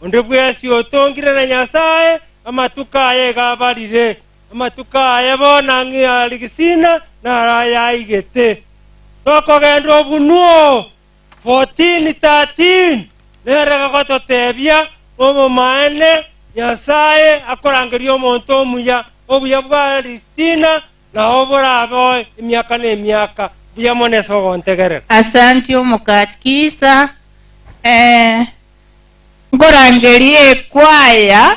Onde bwesi otongire na Nyasaye amatuka aye gabarire amatuka aye bona ng'ia ligisina na raya igete tokogenda obunuo 14:13 nerega gototebia omomaene Nyasaye akorangeria omonto omuya obuya bwa Listina na oborabo emiaka na emiaka buya moneso gontegerera. Asante omukatikista. Ngorangerie kwaya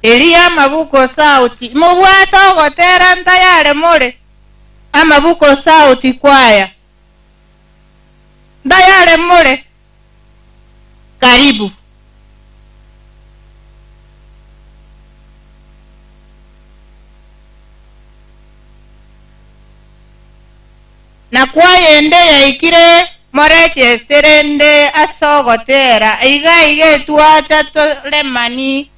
eria Amabuko Sauti mubwate ogotera ntayare more Amabuko Sauti kwaya ntayare more karibu. Na kwaya ende yaikire morechesterende asogotera iga iga twacha tolemani.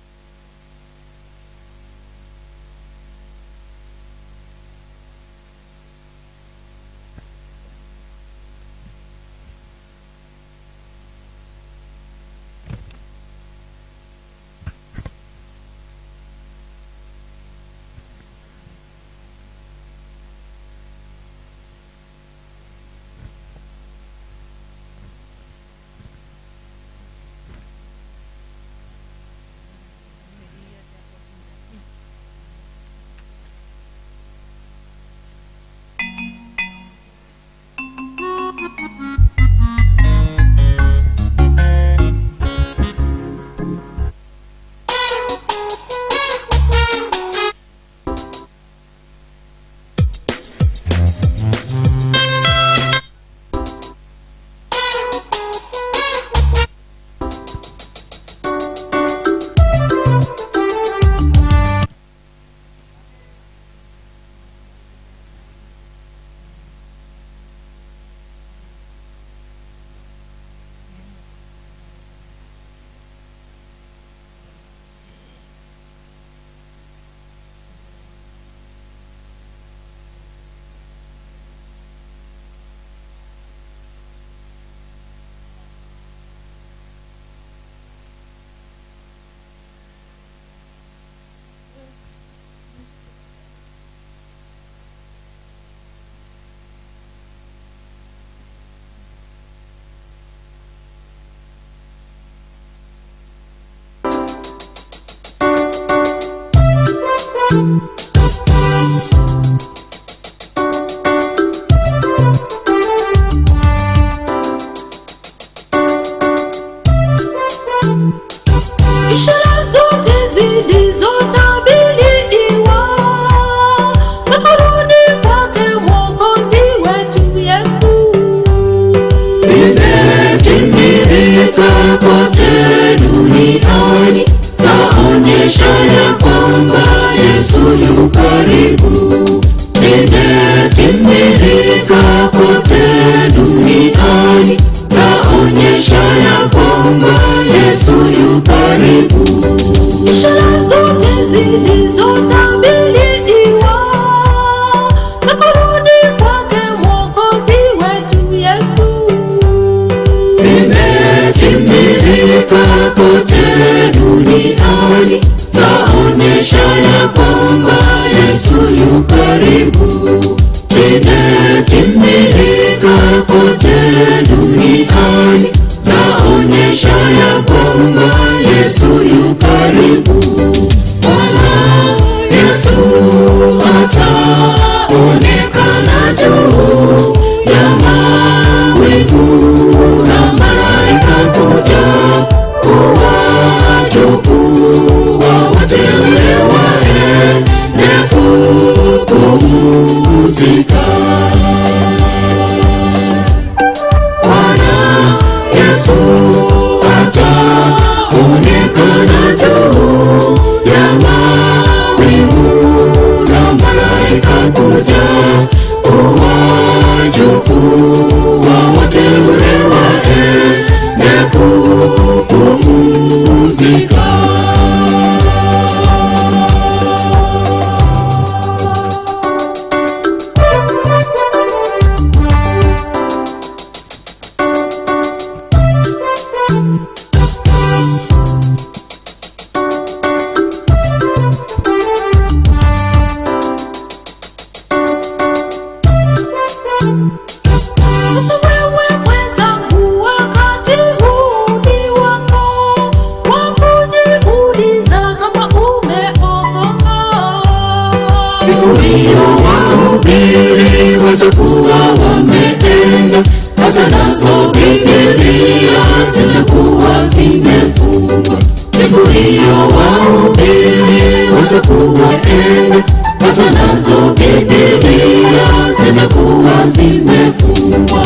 Siku hiyo wahubiri watakuwa wameenda, hasa nazo Biblia zitakuwa zimefungwa.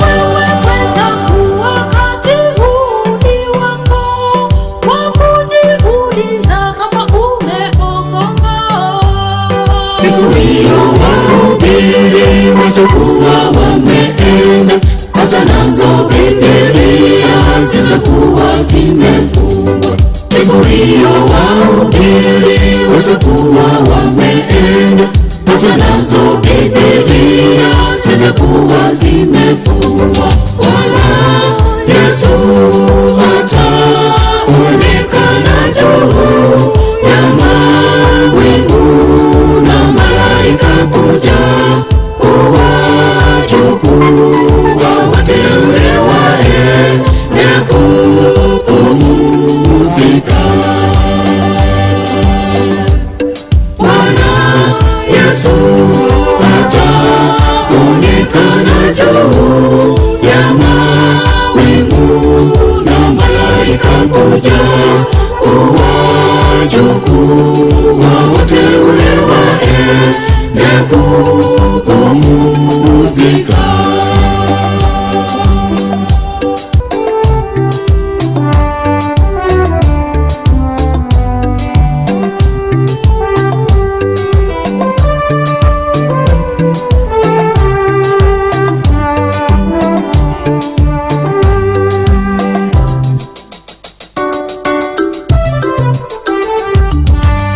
Wewe mwenzangu, wakati huu ni wako wa kujiuliza kama umeokoka. Siku hiyo wahubiri watakuwa wameenda, hasa nazo Biblia zitakuwa zimefungwa. Siku hiyo wahubiri watakuwa wameenda, hasa nazo Biblia zitakuwa zimefungwa. Bwana Yesu ataonekana juu ya mawingu na malaika kuja kuwachukua wateule waende kupumzika. Bwana Yesu ataonekana juu ya mawingu na malaika kuja kuwachukua wateule waende kupumzika.